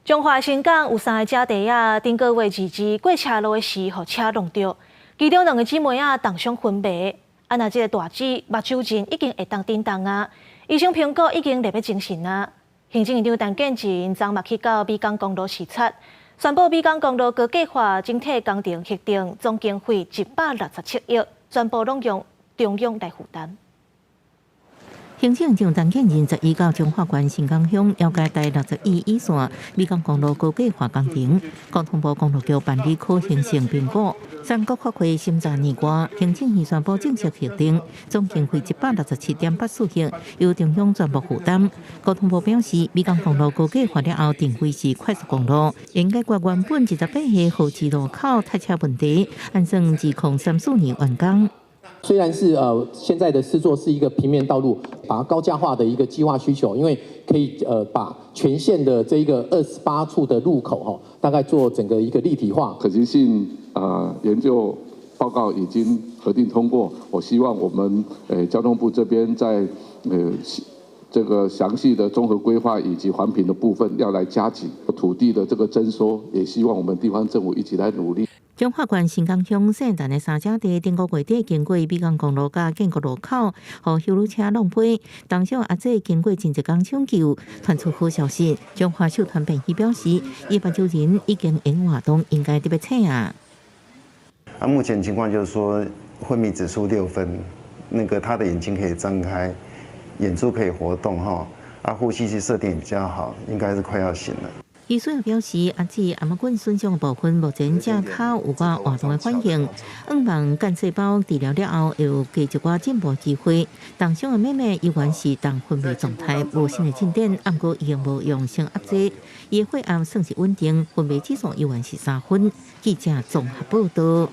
彰化新港有三个姐弟仔，頂個月22過車路的時，予車挵著，其中兩个姊妹仔重傷昏迷，啊若這个大姊目睭仁已經會當振動啊，醫生評估已經特別精神啊。行政院長陳建仁昨嘛去到美港公路視察，宣布美港公路高架化整體工程核定總經費167億，全部攏用中央來負擔。行政院長陳建仁21到彰化縣新港鄉了解台61乙線美港公路高架化工程，交通部公路局辦理可行性評估，三國國會審查年外，行政院宣布正式核定總經費167.84億，由中央全部負擔。交通部表示，美港公路高架化了後，定位是快速公路，應解決原本28個號誌路口塞車問題，按算2034年完工。雖然是現在的施作是一個平面道路，把它高架化的一個計劃需求，因為可以把全線的這一個28處的路口哈，大概做整個一個立體化。可行性研究報告已經核定通過，我希望我們交通部這邊在這個詳細的綜合規劃以及環評的部分要來加緊土地的這個徵收，也希望我們地方政府一起來努力。彰化縣新港鄉聖誕的三姐弟頂個月底經過美港公路佮建國路口，予休旅車挵飛。當小阿姊經過真濟工搶救，傳出好消息。彰化秀傳病院表示，伊目睭仁已經會活動，應該得欲醒啊。啊，目前情況就是說昏迷指數6分，那個他的眼睛可以張開，眼珠可以活動，哈，啊，呼吸器設定也比較好，應該是快要醒了。醫生表示，阿姊頷頸損傷的部分目前正較有寡活動的反應，向望幹細胞治療了後會有加一寡進步機會。重傷的妹妹猶原是重昏迷狀態，無新的進展，毋過已經無用升壓劑，伊的血壓算是穩定，昏迷指數猶原是3分。記者綜合報道。